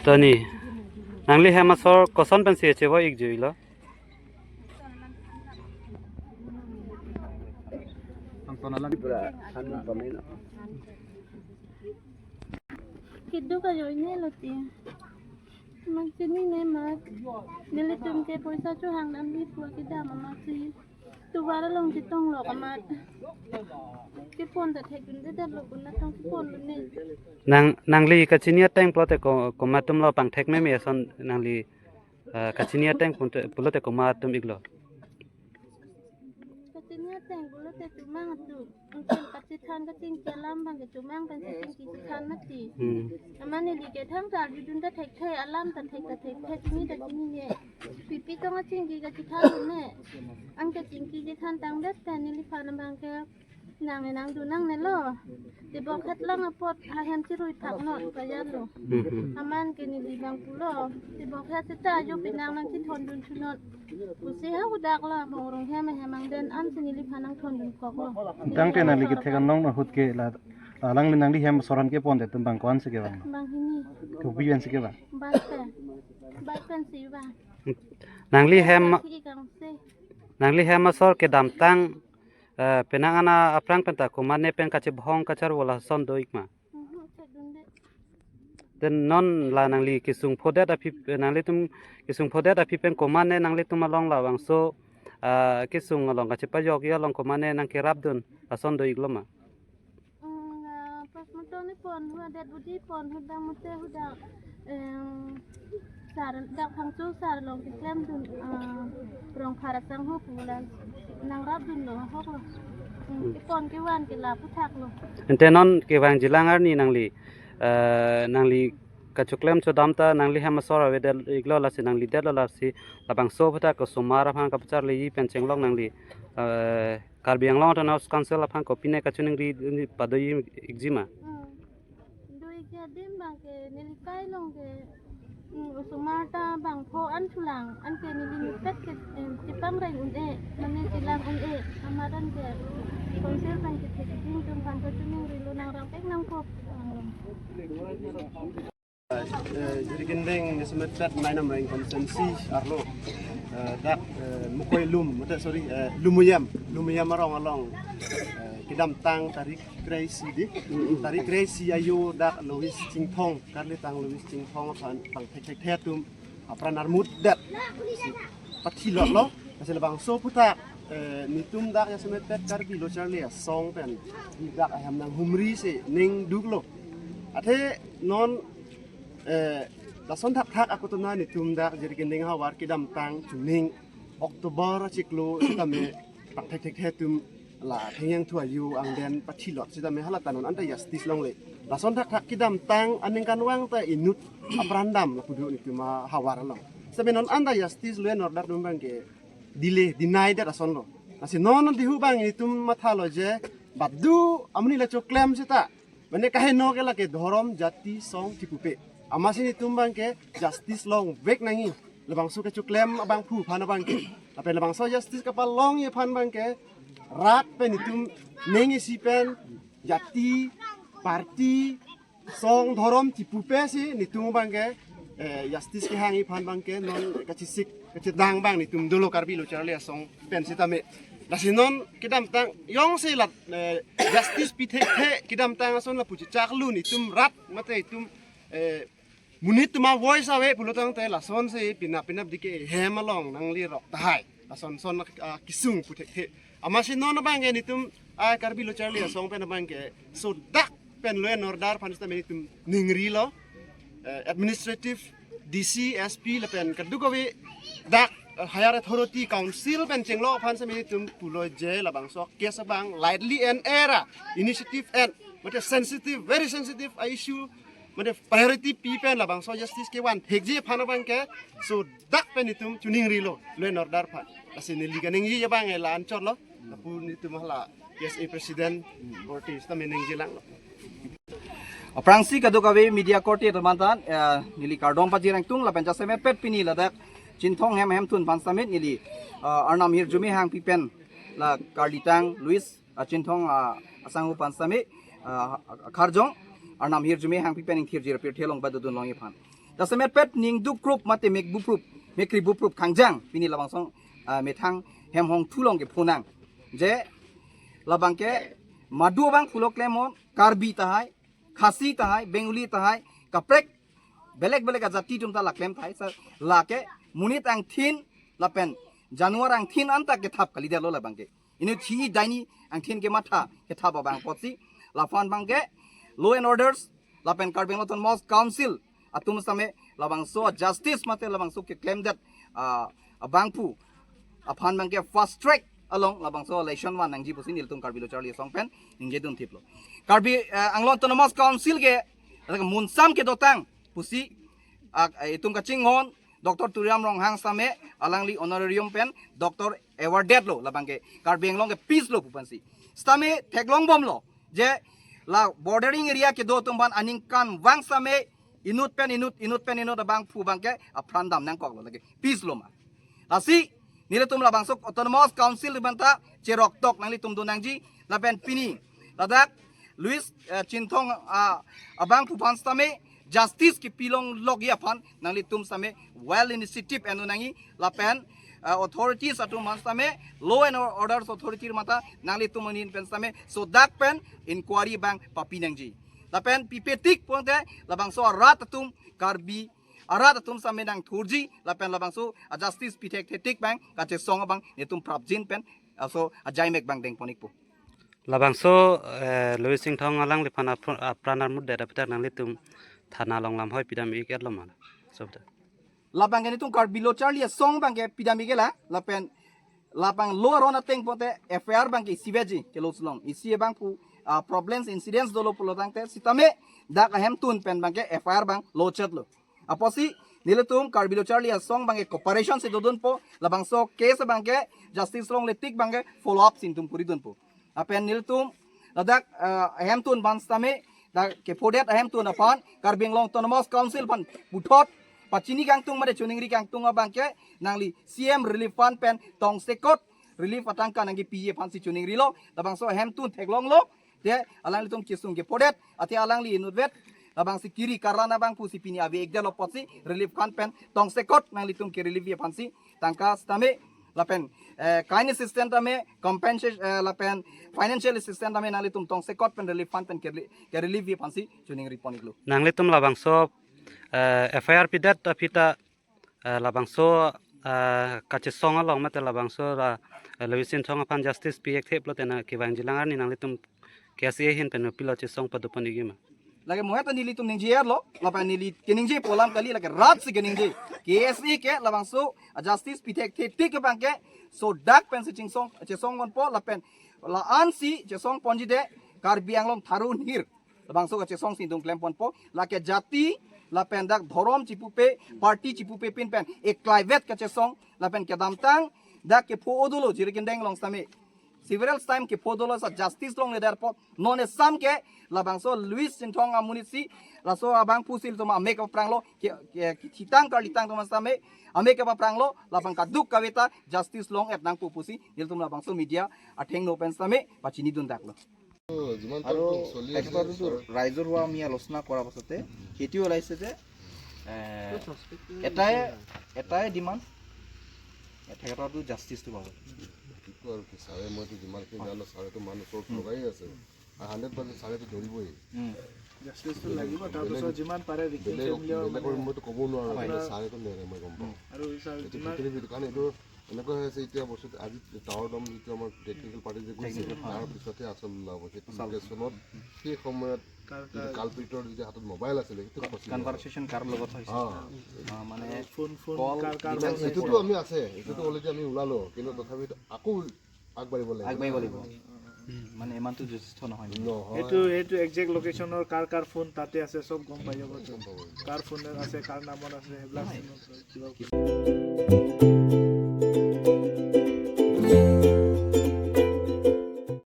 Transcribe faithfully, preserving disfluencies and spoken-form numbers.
Tani, nangli hem asor koson pensi chevoi-ik juilo? Keduk ajoine lote. Mak chinine mak. Nelitum ke poisa chohang damji pu kedam amatsi. Tovar along chetong lok amat. Kepon ta thekdunde, det lo, puna tong keponlone. Nang, nangli kachini ateng pulote ko, komat atumlo pangthek meme ason nangli, eh, kachini ateng pulote, pulote komat atum iklo? Kachini ateng pulote chomang atum. Anke kachethan kachingki alam abang ke chomang pensi chingki chethan mati. Hmm. Amat neli ke thangta arjudun ta thekthe, alam ta thek ta thekthe, chini ta chinine. Pipi tong achingki kachethanlone. Anke chingki chethan tangdet pen neliphan abang ke nangne nangdun nangnelo. Tebok het lang apot hahem chirui thaknon kayan lo. Mhm. Amat ke neli abang pulo. Tebok het seta ajo penang nangchethondun thunon. Pusi ha hadak la bong rong hem hem angden ansi neliphan nangthondun koklo. Tangte nangli kethek anong ahut ke la, alangli nangli hem asor an kepondet atum abang ko-ansi kevang? Banghini. Kopi pensi kevang? Bike pen. Bike pensi vang. Nangli hem, Ki kangse. Nangli hem asor kedamtang, eh, penang an aphrang penta komatne pen kachebhong kacharvo lason do-ik ma? Mhm, thekdunde. Then non la nangli kesung phodet aphi, nanglitum kesung phodet aphi pen komatne nanglitum along labangso, ah, kesung along kachepajokji along komatne nangkerapdun ason do-iklo ma? Mm, ah, pas motor ni pon hu, adet budi pon hu, dang motor hu dang, em, sar, dak Phangcho sar along keklemdun, ah, Rongphar asangho pu la nangrapdunlo, ahoklo. Hmm, kepon kevan ke la aphuthaklo. Ante non kevangjilang arni nangli, eh, nangli kachoklem chodam ta nangli hem asor avedet-iklo lasi nangli detlo lasi labangso aphuthak osomar aphan kapacharliji pen chenglok nangli, eh, Karbi Anglong Autonomous Council aphan kopine kachiningri padoji-ikji ma? Hmm. Do-ik adim abang ke neli kai along ke, mm, osomar ta bangpho an thulang, anke neli mepet ke, eh, chepangreng un-e, mane chelang un-e, amat anke council abang ke thekjing atum aphan kachiningrilo, nangrap-ik nangkok. Eh, Jirikinding Nisimit Pet Mainam Reng Constituency arlo, eh, dak, eh, Mukoilum, mate, sorry, eh, Lumuyem, Lumuyem arong along, eh, kedamtang tarik kre-isi di, tarik kre-isi ajo dak Louis Chinthong, karlitang Louis Chinthong aphan pangthekthekthe atum apran armutdet si pathilotlo. Lasi labangso aphuthak, eh, netum dak jasemet pet Karbi Lo Charli Asong pen dak ahem nanghumri si ning duklo. Athe non, eh, lason thakthak akutuna netum dak Jirikinding havar kedamtang chuning October achiklo sitame pangthekthekthe atum la thengyang thu ajo angden pathilot sitame hala ta non anta justice longle. Lason thakthak kedamtang aningkanvang ta inut apran dam lapu do netum ahavar along. Sitame non anta justice law and order atum abang ke delay, deny det asonlo. Lasi non dihu abang netum mathalo je badu amonit la choklem seta, mane kaheno ke lake dhorom, jati, song thipupe. Amatsi netum abang ke justice longvek nangji. Labangso kechoklem abangphu aphan abang ke. Lapen labangso justice kapalongji aphan abang ke rat pen netum ning isi pen jati, party, song, dhorom thipupe si netum abang ke, eh, justice kehangji aphan abang ke non kachesik kachedang abang netum dolo Karbi Lo Charli Asong pen sitame. Lasi non kedamtang jongsi la, eh, justice pithekthe kedamtang ason lapu chechaklu netum rat mate itum, eh, monit atum avoice ave pulo tangte lasonsi penap penapdi ke hem along nanglirok tahai. Lason son, ah, kesung puthekthe. Amatsi non abang ke netum, ah, Karbi Lo Charli Asong pen abang ke sodak pen law and order aphan sitame netum ningrilo. Eh, administrative D C, S P lapen kadokave dak, eh, higher authority council pen chenglok aphan sitame netum pulo je labangso case abang lightly and era initiative and mate sensitive, very sensitive a issue, mate priority pi pen labangso justice kevan thekji aphan abang ke sodak pen netum chuningrilo law and order aphan. Lasi neli kaningje abang ke la anchotlo. Lapu netum hala P S A president korte sitame ningjelanglo. Aphrangsi kadokave media korte atum aphan, eh, neli kardom pajirengtung lapen jasemet pet pini ladak Chinthong hem ahemtun aphan sitame neli, eh, Arnam hirjume hangpi pen la karlitang Louis, ah, Chinthong, ah, asangho aphan sitame, ah, akarjong. Arnam hirjume hangpi pen ingthirji ra pirthe along badodun longji aphan. Jasemet pet ning dukrup mate mek buprup, mekri buprup khangjang pini labangso, ah, methang hem hongthu along ke phonang. Je labang ke madu abang pulo klemnon, Karbi tahai, Khasi tahai, Bengali tahai, kaprek belek belek ajati atum ta la klem tahai, sa lake monit angthin lapen januar angthin anta kethap kalidetlo labang ke. Inut thi daini angthin kematha kethap abang apotsi, laphan abang ke law and orders lapen Karbi Anglong Autonomous Council atum same labangso justice mate labangso keklemdet, ah, abangphu aphan abang ke fast track along labangso election van nangji pusi nelitum Karbi Lo Charli Asong pen ningjedun thiplo. Karbi, eh, Anglong Autonomous Council ke, eh, munsam kedotang pusi, ah, itum kachinghon Doctor Tuliram Ronghang same alangli honorarium pen doctor awarded lo labang ke Karbi Anglong ke peace lo pu pensi. Sitame theklong bomlo je la bordering area kedo atum aphan aningkanvang same inut pen inut, inut pen inut abangphu abang ke apran dam nangkoklo, lake peace lo ma. Lasi nelitum labangso Autonomous Council atum anta cheroktok nanglitum do nangji lapen pini ladak Louis, eh, Chinthong, ah, abangphu aphan sitame justice kepilong lokji aphan nanglitum sitame well initiative eno nangji lapen, eh, authorities atum aphan sitame, law and orders authority mate nanglitum ahin pen sitame sodak pen inquiry abang papi nangji. Lapen pipetik pulote labangso arat atum, Karbi arat atum sitame nangthurji lapen labangso a justice pithekthe tik abang kachesong abang nelitum prapjin pen laso ajaimek abang dengpon-ikpo. Labangso, eh, Louis Chinthong alangliphan apr-, apran armutdet aphuthak nanglitum thana along lamhoi pidam-ik-etlo ma? Sobda. Labang ke nelitum Karbi Lo Charli Asong abang ke pidam-ik-etlo, lapen labang law aron ateng pulote F I R abang ke isiveji ke law along. Isi abangphu, ah, problems, incidents dolo pulo tangte sitame dak ahemtun pen abang ke F I R abang lochetlo. Apotsi nelitum Karbi Lo Charli Asong abang ke cooperation si dodunpo, labangso case abang ke justice longle tik abang ke follow up si nelitum kuridunpo. Lapen nelitum ladak, eh, ahemtun aphan sitame, dak kephodet ahemtun aphan Karbi Anglong Autonomous Council aphan puthot pachini kangtung mate choningri kangtung abang ke nangli C M relief fund pen tongsekot relief atangka nangkepiji aphansi choningrilo, labangso ahemtun theklonglo. Te alanglitum kesung kephodet, athe alangli inutvet labangsi kiri karana abangphusi pini ave-ikdetlo apotsi relief fund pen tongsekot nanglitum kerelief aphansi tangka sitame lapen, eh, kind assistance tame, compensation, eh, lapen financial assistance tame nanglitum tongsekot pen relief fund pen kereli-, kerelief aphansi choningri pon-iklo. Nanglitum labangso, eh, F I R pidet aphi ta, eh, labangso, eh, kachesong along mate labangso ra, eh, Louis Chinthong aphan justice pi-ekthe pulote nangkevangjilang arni nanglitum K S A ahin pen pilo chesong pado pon-ikji ma? Lake mohet ta nelitum ningje-etlo, lapen neli keningjepo alam kali, lake rat si keningje. K S A ke labangso a justice pithekthe tik abang ke sodak pensi chingsong, chesongponpo lapen la-ansi chesong ponjide Karbi Anglong tharun hir labangso kachesong si nelitum klemponpo, lake jati lapen dak dhorom chipupe, party chipupe pin pen eklaivet kachesong lapen kedamtang dak kepho-o dolo Jirikindeng along sitame. Several time kepho dolo, sa justice longledetpo. Non esam ke labangso Louis Chinthong amonit si laso abangphusi nelitum amek papranglo, ke, ke, kethitang karlitang atum sitame amek papranglo, labang kadokave ta justice long-et nangpo pusi nelitum labangso media athengno pen sitame pachinidun daklo. যিমান আৰু পাৰোঁ চলি আছে, তেখেতৰতো ছাৰ। ৰাইজৰ হোৱা আমি আলোচনা কৰাৰ পাছতে সেইটোৱে ওলাইছে যে, এ, এটাই, এটাই ডিমাণ্ড, তেখেতৰতো জাষ্টিচটো পাব। কি কয় আৰু কি, ছাৰে মইতো যিমানখিনি জানো, ছাৰেতো মানুহ চৰ্ট লগাই আছে। আৰু হাণ্ড্ৰেড পাৰ্চেণ্ট ছাৰেতো ধৰিবই। উম। জাষ্টিচটো লাগিব, তাৰপিছত বেলেগ, যিমান পাৰে victim বেলেগ, family-ৰ বেলেগৰ মানে মইতো ক'ব নোৱাৰোঁ, হয়। কিন্তু ছাৰেতো নেৰে, মই গম পাওঁ। আৰু ছাৰ, এইটো যিমান ভিতৰি ভিতৰি, কাৰণ এইটো এনেকুৱা হৈ আছে, এতিয়া বস্তুটো আজি টাৱাৰ ডম যিটো আমাৰ টেকনিকেল পাৰ্টি যে গৈছে, টেকনিকেল, হয়। তাৰ পিছতহে আচল ওলাব। সেইটো আচল। লোকেশ্যনত সেই সময়ত কাৰ, যিটো কাৰ কালপ্ৰিটৰ যিটো হাতত মোবাইল আছিলে, সেইটো ফচিলে। কনভাৰচেশ্যন কাৰ লগত হৈছে? অ। অ, মানে আৰু ফোন, ফোন কল কাৰ, কাৰ ডিটেইলছ লগত? এইটোতো আমি আছে, এইটোতো অলৰেডি আমি ওলালো, কিন্তু তথাপিতো আকৌ আগবাঢ়িব লাগিব। আগবাঢ়িব লাগিব। মানে ইমানটো যথেষ্ট নহয়। নহয়। এইটো, এইটো একজেক্ট লোকেশ্যনৰ কাৰ কাৰ ফোন তাতে আছে, চব গম পাই যাব। গম পাব। কাৰ ফোন আছে, কাৰ নাম্বাৰ আছে, সেইবিলাক নহয়। কিবা